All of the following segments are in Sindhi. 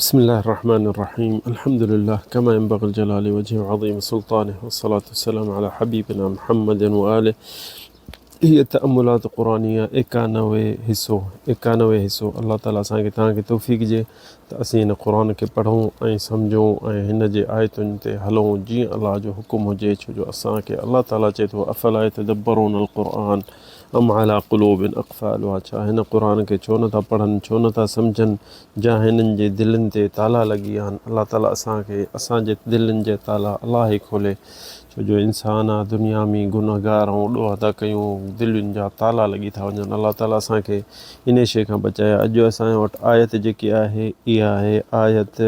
بسم الله الرحمن الرحيم الحمد لله كما ينبغي الجلال وجهه وعظيم سلطانه والصلاة والسلام على حبيبنا محمد وآله. هي تأملات قرآنيه 91 حصو 91 حصو. الله تعالي اسان کي توهان کي توفيق ڏي ته اسين هن قرآن کي پڙهون ۽ سمجهون ۽ هن جي آيتن تي هلون جيئن الله جو حڪم هجي، ڇو جو اسان کي الله تعالي چئي ٿو افلا يتدبرون القرآن ام علي قلوب اقفالها، ڇا هن قرآن کي ڇو نٿا پڙهن، ڇو نٿا سمجهن، جا هنن جي دلين تي تالا لڳي آهن. الله تعالي اسان کي اسان جي دلين جا تالا الله ئي کولي، ڇو جو انسان آ دنيا ۾ گنهگار آهون، ڏوهه ٿا ڪيون، دلين جا تالا لڳي ٿا وڃن. الله تعالي اسان کي انهي شيء کان بچائي. اڄ اسان وٽ آيت جيڪي آهي اها آهي آيت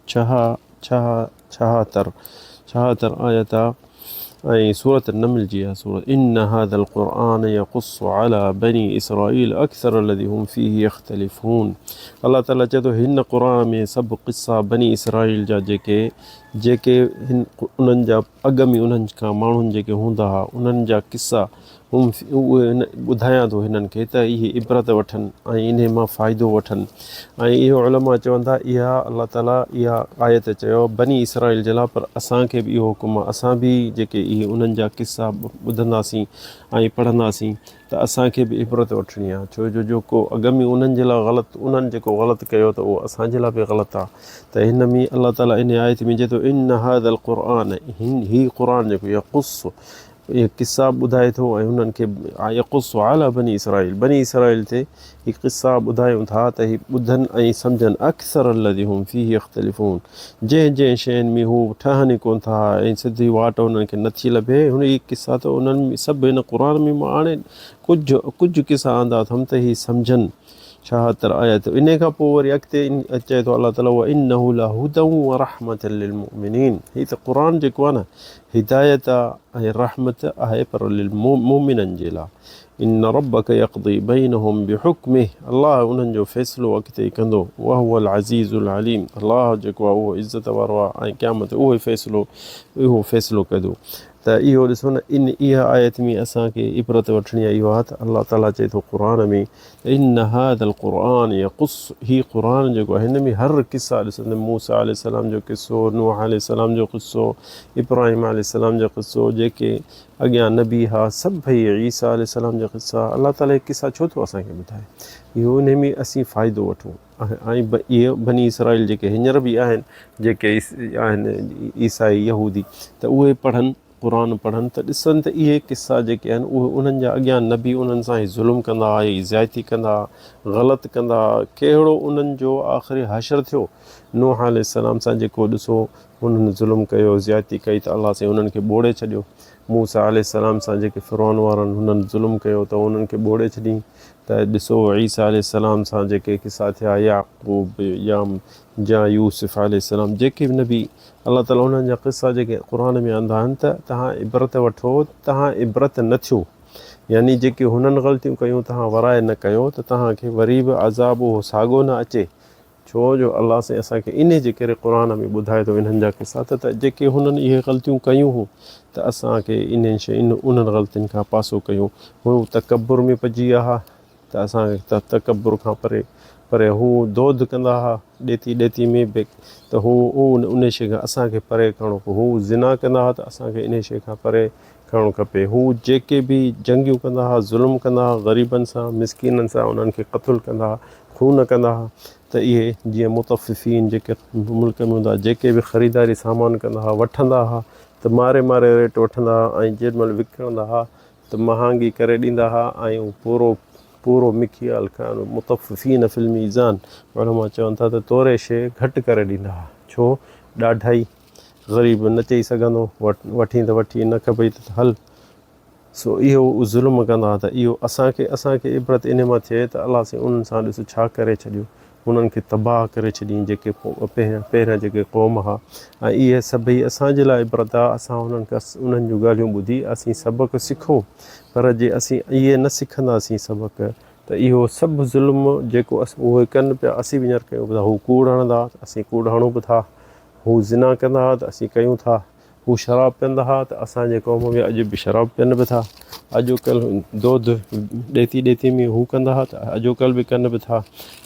ڇها ڇها ڇهاتر 76 آيت آ ۽ سورة النمل جي آ سورة ان هذا القرآن يقص على بني اسرائيل اڪثر الذي هم فيه يختلفون. الله تعالي چئي ٿو هن قرآن ۾ سڀ قصا بني اسرائيل جا جيڪي جيڪي هن انهن جا اڳ ۾ انهن کان ماڻهن جيڪي هوندا ها انهن جا قصا هم اهي ٻڌايان ٿو هنن کي ته اهي عبرت وٺن ۽ انهي مان فائدو وٺن. ۽ اهو علماء چون ٿا اها الله تعالي اها آيت چيو بني اسرائيل جي لاء، پر اسان کي به اهو حڪم آهي اسان به جيڪي اهي انهن جا قصا ٻڌنداسين ۽ پڙهنداسين ته اسان کي به عبرت وٺڻي آهي، ڇو جو جيڪو اڳ ۾ انهن جي لاء غلط انهن جيڪو غلط ڪيو ته اهو اسان جي لاء به غلط آهي. ته هن ۾ الله تعالي ان آيت ۾ چئي ٿو ان هذا القرآن، هي قرآن جيڪو يقص اهي قصا ٻڌائي ٿو ۽ انهن کي يقص علي بني اسرائيل بني اسرائيل تي هي قصا ٻڌايون ٿا ته هي ٻڌن ۽ سمجهن اڪثر الذي هم فيه يختلفون جنهن جنهن شين ۾ هو ٺهن ئي ڪونه ٿا ۽ سڌي واٽ انهن کي نٿي لڀي هن هي قصا ته انهن سڀ هن قرآن ۾ مان آڻي ڪجهه ڪجهه قصا آندا اٿم ته هي سمجهن. 76 آيت. انهي کان پوء وري اڳتي چئي ٿو الله تعالي وانه لهدي ورحمة للمؤمنين، هي ته قرآن جيڪو آهي نه هدايت ۽ رحمت آهي پر للمؤمنن جي لاء. ان ربک يقضي بينهم بحڪمه، الله انهن جو فيصلو اڳتي ڪندو، وهو العزيز العليم، الله جيڪو آهي اهو عزت وارو آهي ۽ قيامت اهو ئي فيصلو اهو فيصلو ڪندو. ته اهو ڏسو نه ان اها آيت ۾ اسان کي عبرت وٺڻي آهي اهو آهي ته الله تعالي چئي ٿو قرآن ۾ ته ان هذا القرآن يقص، هي قرآن جيڪو آهي هن ۾ هر قصا ڏسندي موسيٰ عليه السلام جو قصو، نوح عليه السلام جو قصو، ابراهيم عليه السلام جو قصو، جيڪي اڳيان نبي ها سڀئي، عيسيٰ عليه السلام جا قصا، الله تعالي هي قصا ڇو ٿو اسان کي ٻڌائي؟ اهو انهي ۾ اسين فائدو وٺون ۽ اهي بني اسرائيل جيڪي هينئر به آهن جيڪي آهن عيسائي يهودي ته اهي پڙهن قرآن پڙهن ته ڏسن ته اهي قصا جيڪي آهن اهي انهن جا اڳيان نبي انهن سان هي ظلم ڪندا ها، هي زيادتي ڪندا ها، غلط ڪندا ها، ڪهڙو انهن جو آخري حشر ٿيو. نوح عليه السلام سان جيڪو ڏسو انهن ظلم ڪيو، زيادتي ڪئي ته الله سائين انهن کي ٻوڙي ڇڏيو. موسيٰ عليه السلام سان جيڪي فرعون وارن هنن ظلم ڪيو ته انهن کي ٻوڙي ڇڏين. ته ڏسو عيسيٰ عليه السلام سان جيڪي قصا ٿيا، يعقوب يا يا يوسف عليه السلام جيڪي به نبي الله تعالي انهن جا قصا جيڪي قرآن ۾ آندا آهن ته توهان عبرت وٺو، توهان عبرت نه ٿيو يعني جيڪي هنن غلطيون ڪيون توهان ورائي نه ڪيو ته توهان کي وري به عذاب اهو ساڳو نه اچي، ڇو جو الله سائين اسان کي انهي جي ڪري قرآن ۾ ٻڌائي ٿو انهن جا قصا ته جيڪي هنن اهي غلطيون ڪيون هون ته اسان کي انهن شين انهن غلطين کان پاسو ڪيون. هو تڪبر ۾ پئجي ويا ها ته اسان کي تڪبر کان پري پري هو دوڌ ڪندا ها ڏيتي ڏيتي ۾ به ته هو انهي شيء کان اسان کي پري ڪرڻو پيو. هو زنا ڪندا ها ته اسان کي انهي شيء کان پري ڪرڻو کپي. هو جيڪي به جنگيون ڪندا ها، ظلم ڪندا ها، غريبن سان، مسڪينن سان، انهن کي قتل ڪندا ها، خون ڪندا ها ته اهي جيئن مطففين جيڪي ملڪ ۾ هوندا ها، جيڪي به خريداري سامان ڪندا ها، وٺندا ها ته ماري ماري ريٽ وٺندا ها ۽ جيڏي مهل وڪڻندا ها ته مهانگي ڪري ڏيندا ها ۽ اهو پورو پورو مڪيال ڪانو مطففين في الميزان علماء چون ٿا ته توري شيء گهٽ ڪري ڏيندا ها، ڇو ڏاڍائي غريب نه چئي سگهندو، وٺين ته وٺي نه کپئي ته هل. سو اهو ظلم ڪندا ها ته اهو اسان کي اسان کي عبرت انهي مان ٿئي ته الله سائين انهن سان ڏس ڇا ڪري ڇڏيو، انهن کي تباهه ڪري ڇڏيائين جيڪي پهريان پهريان جيڪي قوم ها ۽ اهي سڀئي اسان جي لاء عبرت آ، اسان انهن کي انهن جون ڳالهيون ٻڌي اسين سبق سکون پر جي اسين اهي نه سکنداسين سبق ته اهو سڀ ظلم جيڪو اهي ڪن پيا اسين به هينئر ڪيون پيا، هو ڪوڙ هڻندا ته اسين ڪوڙ هڻون به ٿا، هو زنا ڪندا ها ته اسين ڪيون ٿا. هو شراب پيئندا ها ته اسان جي قوم ۾ اڄ به شراب پين به ٿا. اڄوڪلهه دودھ ڏيتي ڏيتي ۾ هو ڪندا ها ته اڄوڪلهه به ڪن به ٿا.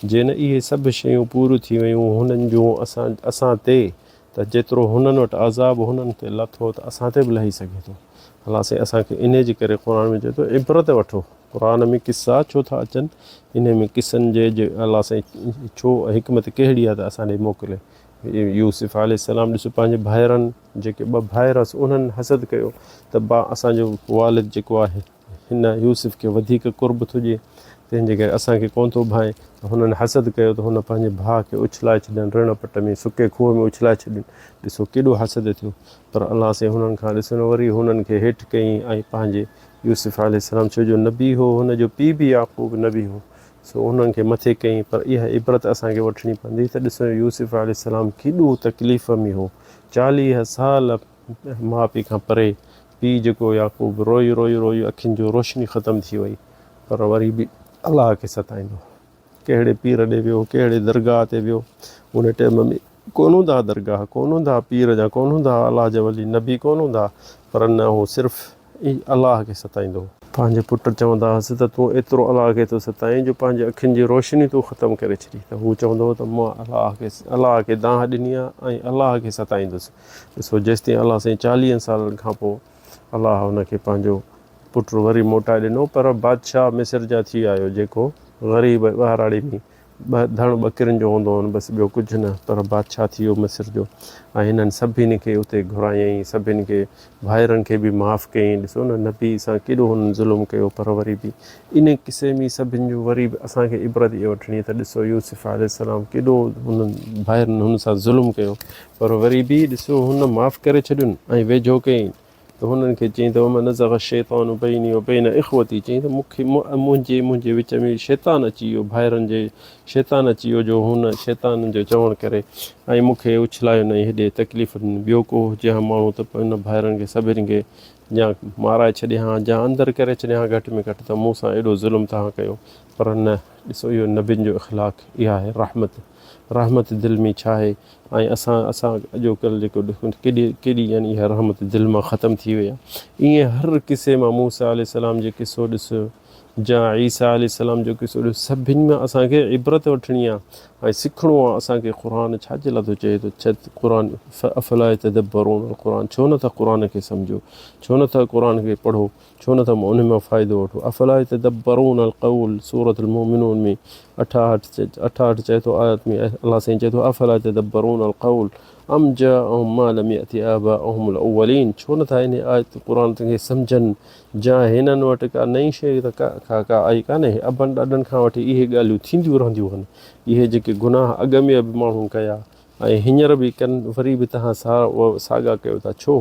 جي نه اهي سڀ شيون پوريون ٿي ويون هنن جون اسان اسان تي ته جيترو هنن وٽ عذاب هنن تي لٿو ته اسان تي به لهي سگهي ٿو. الله سائين اسان کي انهي جي ڪري قرآن ۾ چئي ٿو عبرت وٺو. قرآن ۾ قصا ڇو ٿا اچن؟ انهي ۾ قصن جي الله سائين ڇو حڪمت ڪهڙي آهي ته اسان ڏي موڪلي. يوسف عليه السلام ڏسو پنهنجي ڀائرن جيڪي ٻه ڀائر هئس انهن حسد ڪيو ته با اسان جو والد جيڪو آهي هن يوسف کي وڌيڪ قرب ٿو ڏئي تنهن جي ڪري اسان کي ڪونه ٿو ڀانئي ته هنن حسد ڪيو ته هن پنهنجي ڀاء کي اڇلائي ڇڏين رڻ پٽ ۾ سڪي کوهه ۾ اڇلائي ڇڏين ڏسو ڪيڏو حسد ٿيو پر الله سائين هنن کان ڏسو نه وري هنن کي هيٺ ڪيائين ۽ پنهنجي يوسف عليه السلام ڇو جو نبي هو هن جو پيء به يعقوب نبي هو سو انهن کي مٿي ڪيائين پر اها عبرت اسان کي وٺڻي پوندي ته ڏسو يوسف عليه السلام ڪيڏو تڪليف ۾ هو 40 سال ماء پيء کان پري پيء جيڪو يعقوب روئي روئي روئي اکين جو روشني ختم ٿي وئي پر وري به الله کي ستائيندو ڪهڙي پير ڏي ويو ڪهڙي درگاهه تي ويو ان ٽيم ۾ ڪونه هوندا ها درگاهه ڪونه هوندا ها پير جا ڪونه هوندا ها الله جا ولي نبي ڪونه هوندا ها پر نه هو صرف الله کي ستائيندو هو. پنهنجي پٽ چوندا هئس ته تون ايترو الله کي ٿو ستائين جو پنهنجي اکين جي روشني تون ختم ڪري ڇڏي ته هو چوندو هو ته مان الله کي الله کي دانهن ڏني آهي ۽ الله کي ستائيندس. ڏسو جيستائين الله سائين چاليهن سالن کان پوء الله هن کي پنهنجو پٽ وري موٽائي ڏنو پر بادشاهه مصر جا ٿي آيو جيڪو غريب ٻهراڙي ۾ ٻه ڌڻ ٻڪرين جو هوندو هن بس ٻيو ڪجهه نه پر بادشاهه ٿي ويو مصر جو ۽ هنن سڀني کي اتي گهرايائين سڀني کي ڀائرن کي به معاف ڪيائين ڏسو نه نبي سان ڪيڏو هنن ظلم ڪيو پر وري به ان قصي ۾ سڀن جو وري به اسان کي عبرت اها وٺڻي ته ڏسو يوسف عليه السلام ڪيڏو هنن ڀائرن هن سان ظلم ڪيو پر وري به ڏسو هن معاف ڪري ڇڏين ۽ ويجهو ڪيائين ته هنن کي چيائين ته وما نزغ الشيطان بيني وبين اخوتي چيائين ته مون کي منهنجي منهنجي وچ ۾ شيطان اچي ويو ڀائرن جي شيطان اچي ويو جو هن شيطان جو چوڻ ڪري ۽ مون کي اڇلايو نه هيڏي تڪليف ڏني ٻيو ڪو هجي ها ماڻهو ته هن ڀائرن کي سڀني کي يا مارائي ڇڏي ها يا اندر ڪري ڇڏي ها گهٽ ۾ گهٽ ته مون سان ايڏو ظلم توهان ڪيو پر نه ڏسو اهو نبين جو اخلاق اها آهي رحمت رحمت دل ۾ ڇا آهي ۽ اسان اسان اڄوڪلهه جيڪو ڏسون ته ڪيڏي ڪيڏي يعني اها رحمت دل مان ختم ٿي وئي آهي ائين هر قصي مان موسيٰ عليه السلام جي قصو ڏس جا عيسيٰ عليه السلام جو قصو ڏس سڀني مان اسان کي عبرت وٺڻي آهي ۽ سکڻو آهي اسان کي قرآن ڇا جي لاء ٿو چئي ٿو ڇت قرآن افلا يتدبرون القرآن ڇو نٿا قرآن کي سمجهو ڇو نٿا قرآن کي پڙهو ڇو نه ٿا ان مان فائدو وٺو افلا يتدبرون القول سورة المؤمنون ۾ 68 68 چئي ٿو آيت ۾ الله سائين چئي ٿو افلا يتدبرون القول ام جاءهم ما لم يأت آباءهم الاولين ڇو نه ٿا ان آيت قرآن کي سمجهن جا هنن وٽ ڪا نئين شيء ته ڪا ڪا آئي ڪانهي ابن ڏاڏن کان وٺي اهي ڳالهيون ٿينديون رهنديون هن اهي جيڪي گناهه اڳ ۾ به ماڻهن ڪيا ۽ هينئر به ڪن وري به تهان ساڳا ڪيو ٿا ڇو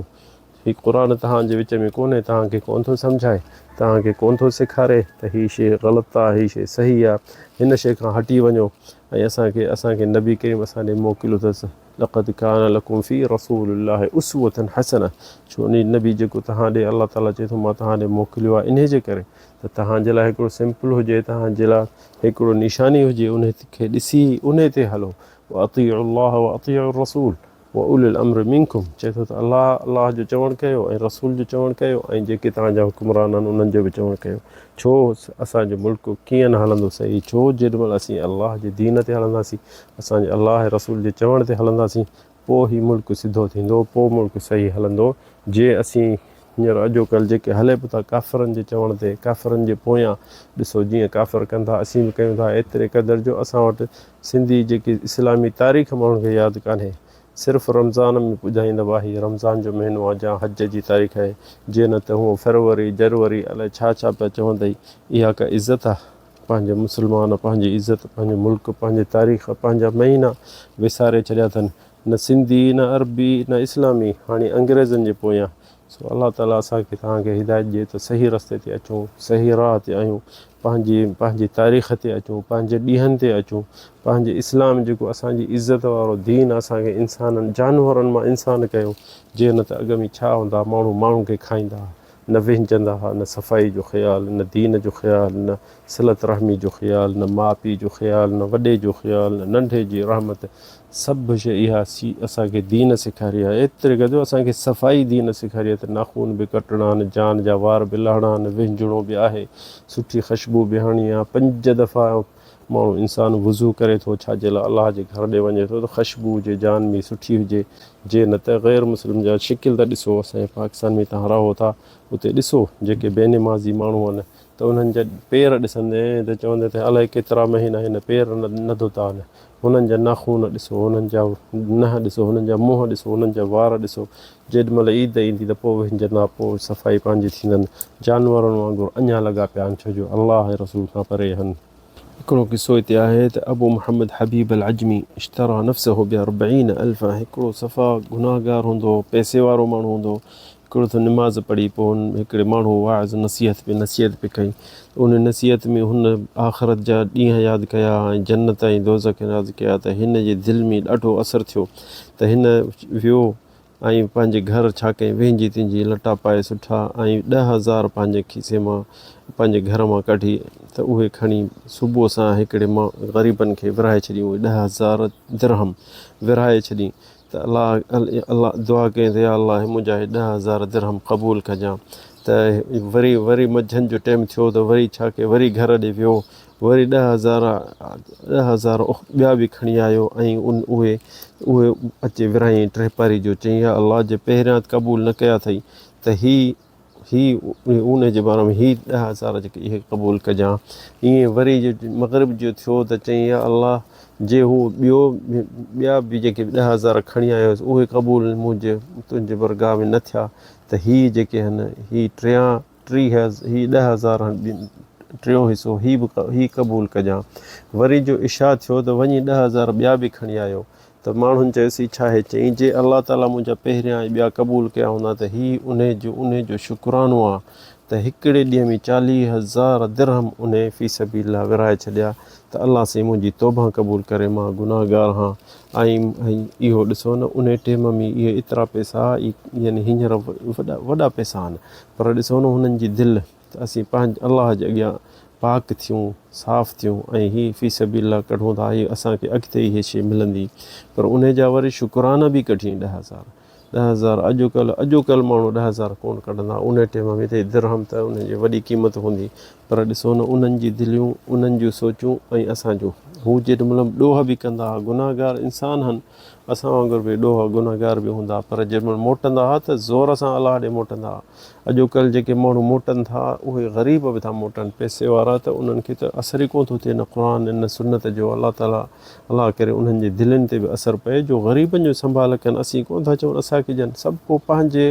هي قرآن توهان جي وچ ۾ ڪونهي، توهان کي ڪونه ٿو سمجهائي، توهان کي ڪونه ٿو سيکاري ته هي شيء غلط آ، هي شيء صحيح آ، هن شيء کان هٽي وڃو ۽ اسان کي اسان کي نبي ڪريم اسان ڏي موڪليو اٿس، لقد ڪان لڪم في رسول الله اسوة حسنة ڇو ني نبي جيڪو توهان ڏي الله تعاليٰ چئي ٿو مان توهان ڏي موڪليو آ انهي جي ڪري ته توهان جي لاء هڪڙو سيمپل هجي، توهان جي لاء هڪڙو نشاني هجي، انهي کي ڏسي انهي تي هلو، واطيعوا الله واطيعوا الرسول. واولي الامر منڪم، چئي ٿو ته الله، الله جو چوڻ ڪيو ۽ رسول جو چوڻ ڪيو ۽ جيڪي توهان جا حڪمران آهن انهن جو به چوڻ ڪيو. ڇو اسان جو ملڪ ڪيئن نه هلندو صحيح؟ ڇو جيڏي مهل اسين الله جي دين تي هلنداسين، اسان جي الله ۽ رسول جي چوڻ تي هلنداسين، پوء هي ملڪ سڌو ٿيندو، پوء ملڪ صحيح هلندو. جي اسين هينئر اڄوڪلهه جيڪي هلي به ٿا ڪافرن جي چوڻ تي، ڪافرن جي پويان، ڏسو جيئن ڪافر ڪن ٿا اسين به ڪيون ٿا، ايتري قدر جو اسان وٽ سنڌي جيڪي اسلامي تاريخ ماڻهن کي ياد ڪانهي صرف رمضان ۾ ٻڌائيندا هئا هي رمضان جو مهينو آ جا حج جي تاريخ آهي جي نه ته هونء فروري جروري الائي ڇا ڇا پيا چوندئي اها ڪا عزت آ پنهنجا مسلمان پنهنجي عزت پنهنجو ملڪ پنهنجي تاريخ پنهنجا مهينا وساري ڇڏيا اٿن نه سنڌي نه عربي نه اسلامي هاڻي انگريزن جي پويان سو الله تعالي اسان کي توهان کي هدايت ڏئي ته صحيح رستي تي اچون صحيح راهه تي آهيون پنهنجي پنهنجي تاريخ تي اچون پنهنجي ڏينهن تي اچون پنهنجي اسلام جيڪو اسان جي عزت وارو دين اسان کي انسانن جانورن مان انسان ڪيو جي نه ته اڳ ۾ ڇا هوندا ماڻهو ماڻهن کي کائيندا. نه وهنجندا ها، نه صفائي جو خيال، نه دين جو خيال، نه صلت رحمي جو خيال، نه ماء پيء جو خيال، نه وڏي جو خيال، نه ننڍي جي رحمت، سڀ شيء اها سي اسان کي دين سيکاري آهي. ايتري قدر جو اسان کي صفائي دين سيکاري آهي ته ناخون به ڪٽڻا آهن، جان جا وار به لاهڻا آهن، وهنجڻو به آهي، سٺي خشبو به هڻڻي آهي، پنج دفعا ماڻهو انسان وضو ڪري ٿو ڇا جي لاء الله جي گهر ڏي وڃي ٿو ته خشبو هجي جان ۾ سٺي هجي جي نه ته غير مسلم جا شڪل ته ڏسو اسان جي پاڪستان ۾ تهان رهو ٿا اتي ڏسو جيڪي بي نمازي ماڻهو آهن ته انهن جا پير ڏسندين ته چوندين ته الائي ڪيترا مهينا هن پير نه ڌوتا آهن هنن جا ناخون ڏسو هنن جا ننهن ڏسو هنن جا منهن ڏسو هنن جا وار ڏسو جيڏ مهل عيد ايندي ته پوء وهنجندا پوء صفائي پنهنجي ٿيندن جانورن وانگر اڃا لڳا پيا آهن ڇو جو الله ۽ رسول کان پري آهن. هڪڙو قصو هتي آهي ته ابو محمد حبيب العجمي اشتري نفسه باربعين الفا هڪڙو صفا گناهگار هوندو هو پئسي وارو ماڻهو هوندو هو هڪڙو ته نماز پڙهي پوء هن هڪڙي ماڻهو واعظ نصيحت پئي نصيحت پئي ڪئي ته ان نصيحت ۾ هن آخرت جا ڏينهن ياد ڪيا ۽ جنت ۽ دوزخ ياد ڪيا ته هن جي دل ۾ ڏاڍو اثر ٿيو ته هن ويو ۽ پنهنجي گهر ڇا ڪيائين وهنجي تنهنجي لٽا پائي سٺا ۽ 10,000 پنهنجي کيسي مان پنهنجي گهر مان ڪڍي ته اهي کڻي صبح سان هڪڙي مان غريبن کي ورهائي ڇڏيون اهي 10,000 درهم ورهائي ڇڏين ته الله الله دعا ڪيائين ته يا الله منهنجا هي 10,000 درهم قبول ڪجان ته وري وري منجهند جو ٽيم ٿيو ته وري ڇا ڪيائين وري گهر ڏي ويو وري 10,000 10,000 ٻيا به کڻي آيو ۽ ان اهي اهي اچي ورهايائين ٽهپاري جو چيائين يا الله جي پهريان قبول نه ڪيا اٿئي ته هي هي ان جي باري ۾ هي 10,000 جيڪي اهي قبول ڪجان ائين وري جو مغرب جو ٿيو ته چيائين يا الله جي هو ٻيو ٻيا به جيڪي 10,000 کڻي آيو هيس اهي قبول منهنجي تنهنجي برگاهه ۾ نه ٿيا ته هي جيڪي هن هي ٽيان 30 هي 10,000 ٽيون حصو هي به هي قبول ڪجان. وري جو عشاء ٿيو ته وڃي 10,000 ٻيا به کڻي آيو ته ماڻهن چيس هي ڇا آهي؟ چيائين جي الله تعاليٰ منهنجا پهريان ۽ ٻيا قبول ڪيا هوندا ته هي انهي جو انهي جو شڪرانو آ ته هڪڙي ڏينهن ۾ 40,000 درهم انهي في سبيل الله ورهائي ڇڏيا ته الله سائين منهنجي توبه قبول ڪري مان گناهگار هان ۽ اهو ڏسو نه انهي ٽيم ۾ اهي ايترا پئسا يعني هينئر وڏا وڏا پئسا آهن پر ڏسو نه هنن جي دل ته اسين پنهنجي الله جي اڳيان پاڪ ٿيون صاف ٿيون ۽ هي في سبيل الله ڪڍون ٿا هي اسان کي اڳتي اهي شي ملندي پر انهي جا وري شڪرانا به ڪڍين 10,000 10,000 اڄوڪلهه اڄوڪلهه ماڻهو 10,000 ڪونه ڪڍندا انهي ٽيم ۾ ته درهم ته انهن جي وڏي قيمت هوندي پر ڏسو نه انهن جي دليون انهن جون سوچون ۽ اسان جون هو جيڏي مهل ڏوهه به ڪندا ها گناهگار انسان هن اسان وانگر به ڏوهه گنهگار به هوندا پر جنهن مهل موٽندا ها ته زور سان الله ڏي موٽندا ها. اڄوڪلهه جيڪي ماڻهو موٽن ٿا اهي غريب به ٿا موٽن پئسي وارا ته انهن کي ته اثر ئي ڪونه ٿو ٿئي نه قرآن ۽ نه سنت جو الله تعالي الله ڪري انهن جي دلين تي به اثر پئي جو غريبن جو سنڀال ڪن اسين ڪونه ٿا چئون اسان کي ڄن سڀ ڪو پنهنجي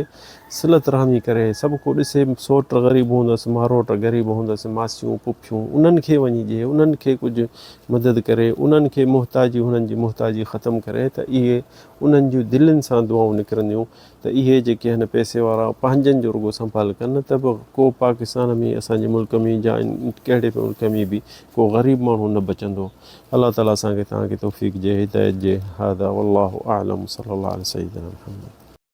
صلت رحمي ڪري سڀ ڪو ڏسي سوٽ غريب هوندس ماروٽ غريب هوندس ماسيون پڦيون انهن کي وڃي ڏي انهن کي ڪجهه مدد ڪري انهن کي محتاجي هنن جي محتاجي ختم ڪري ته اهي انهن جون دلين سان دعائون نڪرنديون ته اهي جيڪي هن پئسي وارا پنهنجن جو رڳو سنڀال ڪن نه ته به ڪو پاڪستان ۾ اسان جي ملڪ ۾ يا ڪهڙي به ملڪ ۾ به ڪو غريب ماڻهو نه بچندو الله تعالي اسان کي توهان کي توفيق جي هدايت جي هذا والله اعلم صلي الله علي سيدنا محمد.